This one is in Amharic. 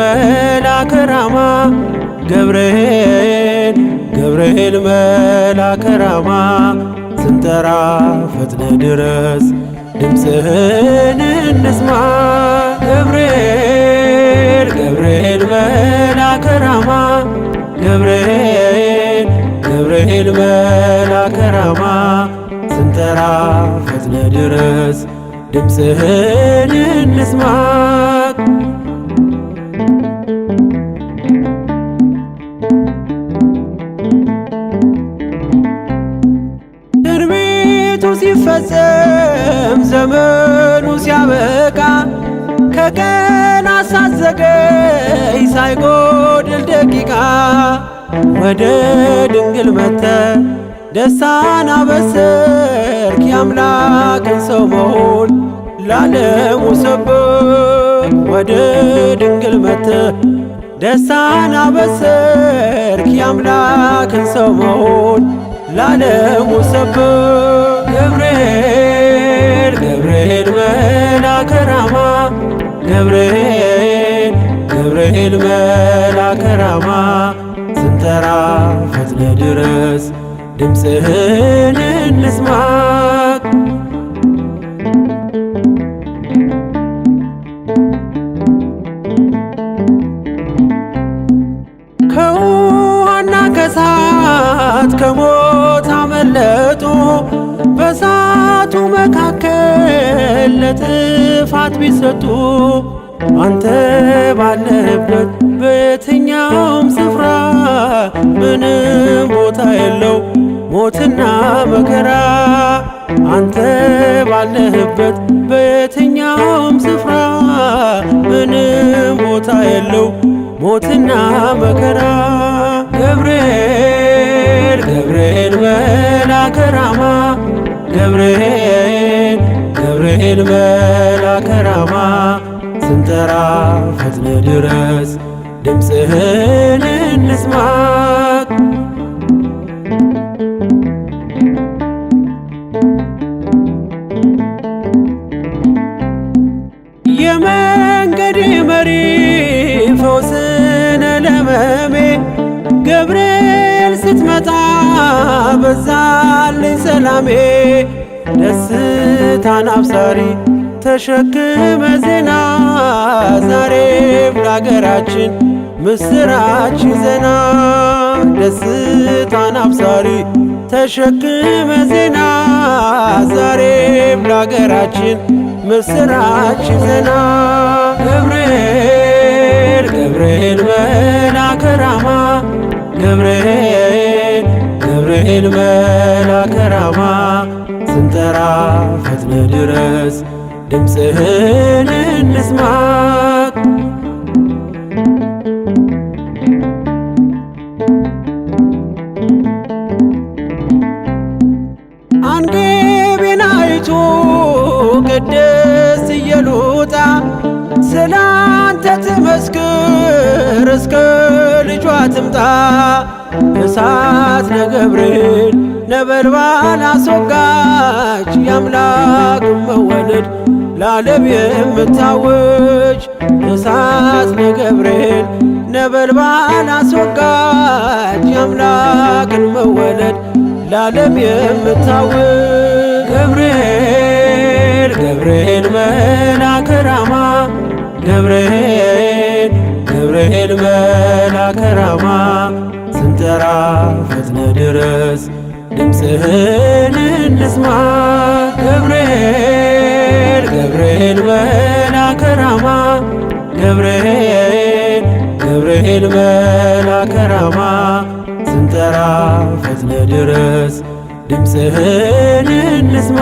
መልአከ ራማ ገብርኤል ገብርኤል መልአከ ራማ ስንጠራ ፈጥነ ድረስ ድምፅህን እንስማ። ገብርኤል ገብርኤል መልአከ ራማ ገብርኤል ገብርኤል መልአከ ራማ ስንጠራ ፈጥነ ድረስ ድምፅህን እንስማ። ትንቢቱ ሲፈጸም ዘመኑ ሲያበቃ ከቀናት ሳትዘገይ ሳይጎድል ደቂቃ ወደ ድንግል መጥተ ደስታን አበሰርክ የአምላክን ሰው መሆን ላለሙ ሰበክ። ወደ ድንግል መጥተ ደስታን አበሰርክ የአምላክን ሰው መሆን ላለሙ ሰበክ። ገብርኤል ገብርኤል መልአከ ራማ ገብርኤል ገብርኤል መልአከ ራማ ስንጠራ ፈጥነ ድረስ ድምፅህን እንስማ። ከውሃና ከእሳት ከሞት አመለጡ በእሳቱ መካከል ለጥፋት ቢሰጡ አንተ ባለህበት በየትኛውም ስፍራ ምንም ቦታ የለው ሞትና መከራ። አንተ ባለህበት በየትኛውም ስፍራ ምንም ቦታ የለው ሞትና መከራ። ገብርኤል ገብርኤል መልአከ ራማ ገብርኤል ገብርኤል መልአከ ራማ ስንጠራ ፈጥነ ድረስ ድምፅህን እንስማ። የመንገድ መሪ ፈውስነ ለመሜ ገብርኤል ስትመጣ በዛልኝ ሰላሜ። ደስታን አብሳሪ ተሸክመ ዜና ዛሬም ለአገራችን ምስራች ዜና። ደስታን አብሳሪ ተሸክመ ዜና ዛሬም ለአገራችን ምስራች ዜና። ገብርኤል ገብርኤል መልአከ ራማ ገብርኤል ገብርኤል መልአከ ራማ ስንጠራ ፈጥነ ድረስ ድምፅህን እንስማ። አንግቢናይቱ ቅድስት ኢየሉጣ ስላንተ ትመስክር እስከ ልጇ ትምጣ። እሳት ነገብርኤል ነበልባል አስወጋች የአምላክ መወለድ ለዓለም የምታውጅ። እሳት ነገብርኤል ነበልባል አስወጋች የአምላክን መወለድ ለዓለም የምታውጅ። ገብርኤል ገብርኤል መልአከ ራማ ገብርኤል ገብርኤል መልአከ ራማ ስንጠራ ፈጥነ ድረስ ድምፅህን እንስማ። ገብርኤል ገብርኤል መልአከ ራማ ገብርኤል ገብርኤል መልአከ ራማ ስንጠራ ፈጥነ ድረስ ድምፅህን እንስማ።